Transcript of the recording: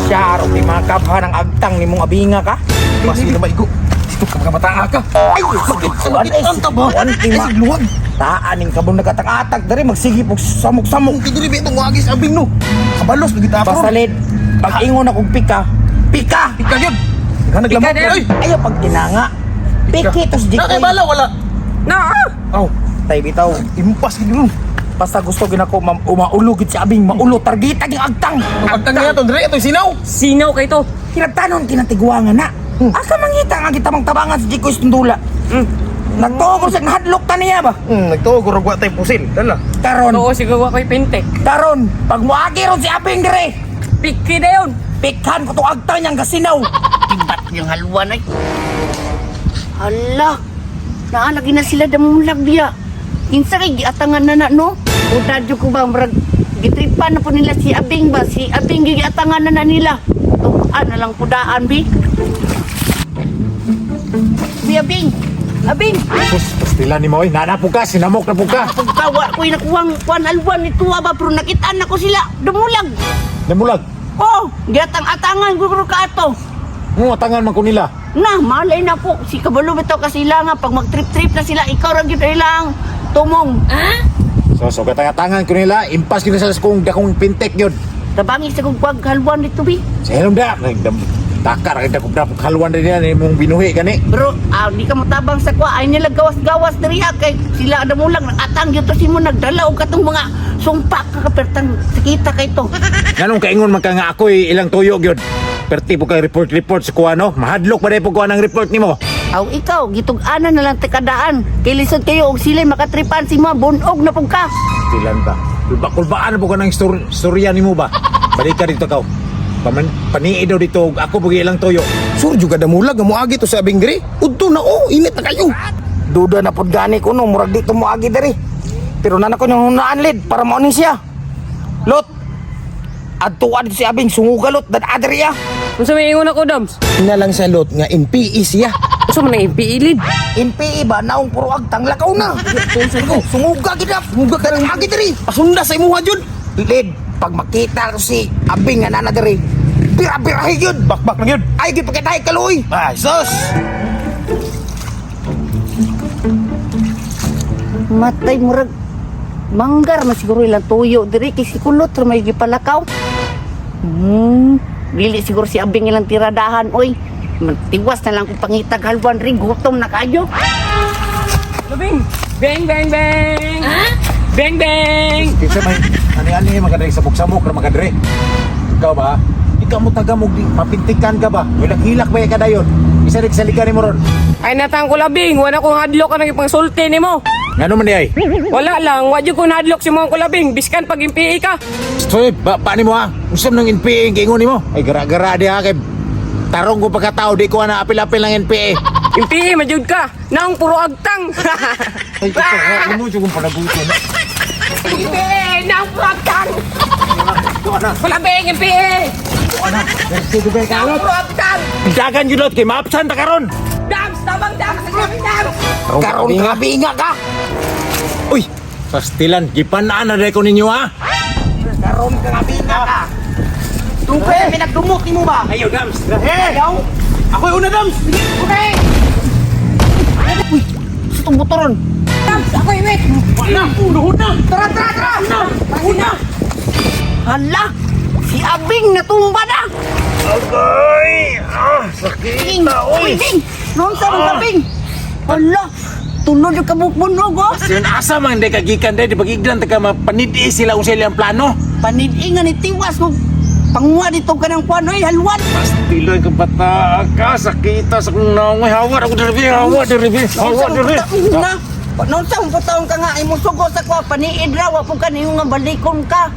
Siya aron ni mga kapha ng agtang ni mong abinga ka. Basi na maigo. Dito ka mga bataa ka. Ay, Ang taba. Ay, Ay, sigluwag. Taan ning kabon nagkatang-atag diri magsige pug samok-samok. Kung diri itong wagis abing no. Kabalos lagi ta. Basta lid, pag ingon akong pika, pika. Pika yun. Ikaw naglamok. Pika, Ay, Ayaw pag tinanga. Piki tos di na kay bala wala. Na! Aw, Tay bitaw. impas gid mo. Basta gusto ginako maulo gid si abing maulo targita gyud agtang. Agtang niya to diri ito'y sinaw. Sinaw kay to. Kinagtanon kinatiguangan na. Asa mangita nga kita mang tabangan si Jikoy Stundula. Nagtuo ko sa nahadlok ta niya ba? Nagtuo ko rugwa tay pusil. Dala. Karon, Oo, siguro wa ko'y pintek. karon pag moagi ron si Abing dire, Piki na yun. pikhan ko to agtang niyang gasinaw. Tibat yung halwan ay. Hala, naalagi na sila damulag diya. Kinsa kay giatangan na na no? Uda jud ko ba murag gitripan na po nila si Abing ba? Si Abing giatangan na na nila. Tuan na lang pudaan bi. Bi Abing. Abing, Sus, pastila ni mo, oy. Nana po ka, sinamok na po ka. pagkawa ko'y nakuwang kuan alwan nito ba pero nakitaan na ko sila dumulag. Namulag. Oh, giatang-atangan guro ka ato. Mo tangan man ko nila. Na, malay na po. Si Kabalo bitaw kasi sila nga. Pag mag-trip-trip na sila, ikaw ra gyud ilang tumong. So, so katangatangan ko nila, impas gyud na sa kung dakong pintek yun. Tabangi sa kong kwag halwan dito bi. Sa hilom da, takar ra dakong dakong halwan din nila imong binuhi gani. Pero di ka motabang sa kwa ay nila gawas-gawas diri ah, kay sila damulag atang gyud to si mo nagdala og katong mga sumpak ka kapertang sakita kay to. Nganong kaingon man ka nga ako'y ilang tuyo gyud. Perti po kay report report sa kuha no. Mahadlok pa po kuha ng report nimo. Aw ikaw gitug-anan na lang tikadaan. Kay lisod kayo og sila makatripan si mo bunog na pug ka. Tilan ba? Kulba kulbaan po ka ng istorya nimo ba? Balik ka dito kaw. Paman paniid daw dito og ako bugi ilang tuyo. Sur juga damulag nga moagi to sa abing diri. Udto na oh, init na kayo. Duda na pod gani ko no, murag dito moagi diri. Pero nana ko niyang hunaan lid para mao ni siya. Lot. Adtuan dito si Abing sunguga lot dad adri ah. Unsa may ingon ako, Dams? Na lang sa lot nga NPE siya. Unsa man ang impiilid? NPE ba naong puro agtang lakaw na. Sunguga gid na. Sunguga ka ng agi diri. Pasunda sa imuha jud. Lid, pag makita ko si Abing nga nana diri, bira-birahi yun. Bakbak na gyud. Ay, gyud pagkatay kaloy. Ay, sus. Matay murag manggar man siguro ilang tuyo diri kay si kulot ra may gipalakaw. Dili siguro si Abing ilang tiradahan oy. Tiwas na lang kung pangitag halwan rin gutom na kayo. Labing! Bang, bang, bang! Bang, bang! Kinsa may ani-ani makadre sa buksamok ra makadre. Ikaw ba? Ikaw mo tagamog di mapintikan ka ba? Hilak-hilak ba ka dayon? Isa rin sa nimo ron. Ay natang ko labing, wala kong hadlok ka nang ipangsulti nimo. Ngano man di ay? Wala lang, wa jud ko hadlok si mga kulabing, biskan pag impi ka. Stoy, ba, pa nimo ha? Unsa man ng NPA ang giingon nimo? Ay gara-gara di ha kay tarong ko pagkatao di ko na apil-apil ng NPA. Impi man jud ka. Naong puro agtang. Ay ito ha, imo jud kong panaguto na. MPA, naong puro agtang. Kulabing MPA. Sige ba Naong puro agtang. Dagan jud lot kay maabsan ta karon. Dams, tabang dams, tabang dams. Karon ka abinga ka. Uy, pastilan gipanaan na dai ko ninyo ha. Karon ka abinga ka. Tungkol, may nagdumot nimo ba? Ayo dams. Ayaw. Ako'y una dams. Okay. Uy, sa itong motoron. Dams, ako wait. Wala, luhod na. Tara, tara, tara. Una. Hala, si Abing natumba na. Ay, sakit. Bing, uy, Bing. Noon sa mga Bing. Hala, tunod yung kabukbunog oh. Yun asa man day kagikan day di bagiglan ta ka mapanidi sila unsa ilang plano. Panidingan ni tiwas mo. Panguha dito ka ng kwan, oy, halwan. Pastilan ka bata ka sakita sa kong naong ay hawa ako diri hawa diri hawa diri. Na, noon sa putaon ka nga, imong sugo sa kwa, paniid ra, wa po ka niyong nga balikon ka.